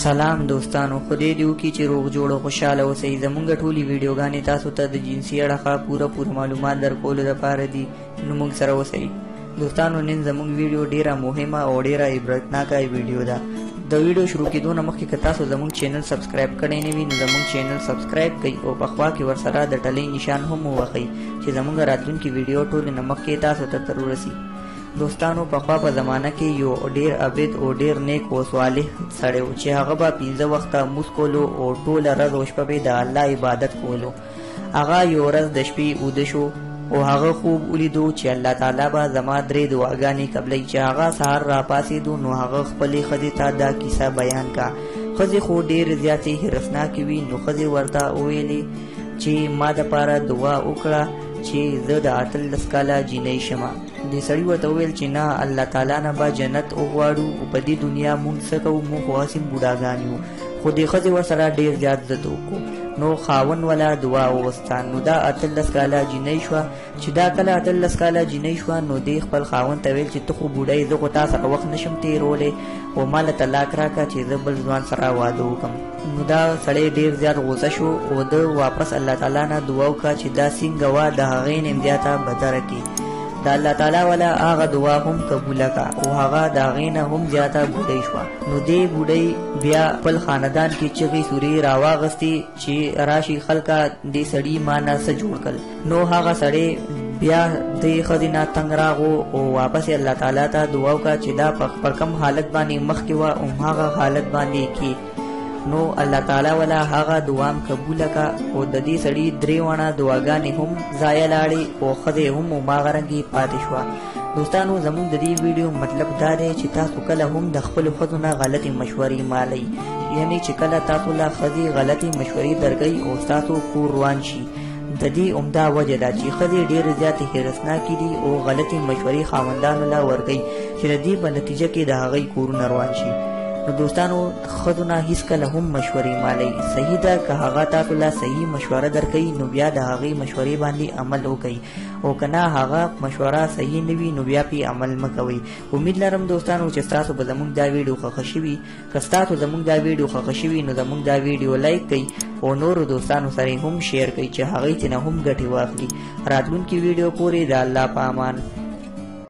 سلام دوستانو، خدای دې وکړي چې روغ جوړ او خوشحاله اوسئ. زمونږ ټولې ویډیوګانې تاسو ته د جنسي اړخه پوره پوره معلومات درکولو دپاره دي، نو موږ سره اوسئ. دوستانو، نن زمونږ ویډیو ډیره مهمه او ډیره عبرتناکه ویډیو ده. د ویډیو شروع کېدو نه مخکې که تاسو زمونږ چینل سبسکرایب کړی نه وي، نو زمونږ چینل سبسکرایب کړئ او په خوا کې ورسره د ټلۍ نشان هم ووهئ چې زمونږ راتلونکي ویډیو ټولې نه مخکې تاسو ته تر ورسي. دوستانو، پخوا په زمانه کې یو ډیر عابد او ډیر نیک او صالح سړی و چې هغه به 5 وخته لمونځ کولو او ټوله ورځ او شپه به د الله عبادت کولو. هغه یو ورځ د شپې اوده شو او هغه خوب ولیدو چې الله تعالی به زما 3 دعاګانې قبلوي. چې هغه سهار راپاڅېدو نو هغه خپلې ښځې ته دا کیسه بیان کړه. ښځې خو ډېرې زیاتې حرصناکې وي، نو ښځې ورته وویلې چې ما دپاره دعا وکړه چې زه د 18 کاله جینۍ شمه. دې سړي ورته وویل چې نه، الله تعالی نه به جنت وغواړو او په دې دنیا مونږ څه کوو، مونږ خو هسې بوډاګان یو. خو دې ښځې ورسره ډېر زیات ضد وکړو، نو خاوند ولا دعا وغوښته. نو دا 18 کاله جینۍ شوه. چې دا کله 18 کاله جینۍ شوه، نو دې خپل خاوند ته ویل چې ته خو بوډۍ، زه خو تا سره وخت نشم تېرولی او ما له طلاق راکړه چې زه بل ځوان سره واده وکړم. نو دا سړی ډېر زیات غوسه شو او ده واپس الله تعالی نه دعا وکړه چې دا څنګه وه د هغې نه زیاته بدره کړي. د الله تعالی والا هغه دعا هم قبوله کړه او هغه د هغې نه هم زیاته بوډۍ شوه. نو دې بوډۍ بیا خپل خاندان کې چغې سورې راواغستې چې راشي خلکه، دې سړي ما نه څه جوړ کړل. نو هغه سړی بیا دې ښځې نه تنګ راغو او واپس یې الله تعالی ته دعا وکړه چې دا په کوم حالت باندې مخکې وه هماغه حالت باندې کې. نو الله تعالی ولا هغه دعا هم قبوله کړه او د دې سړي 3 واړه دعاګانې هم ضایع لاړې او ښځې هم هماغه رنګې پاتې شوه. دوستانو، زموږ د دې ویډیو مطلب دا دی چې تاسو کله هم د خپلو ښځو نه غلطې مشورې مالئ، یعنی چې کله تاسو له ښځې غلطې مشورې درکوي او ستاسو کور روان شي. د دې عمده وجه ده چې ښځې ډېرې زیاتې حرصناکې دي او غلطې مشورې خاوندانو له ورکوي چې د دې په نتیجه کې د هغوی کورونه روان شي. نو دوستانو، ښځو نه هیڅکله هم مشورې مالئ. صحیح ده که هغه تاسو له صحیح مشوره درکوي نو بیا د هغې مشورې باندې عمل وکړئ، او که نه هغه مشوره صحیح نه وي نو بیا پرې عمل مه کوئ. امید لرم دوستانو چې ستاسو به زموږ دا ویډیو خوښه شوي. که ستاسو زموږ دا ویډیو خوښه شوي نو زموږ دا ویډیو لایک کړئ او نورو دوستانو سره هم شیر کړئ چې هغوی ترېنه هم ګټې واخلي. راتلونکي ویډیو پورې د الله په امان.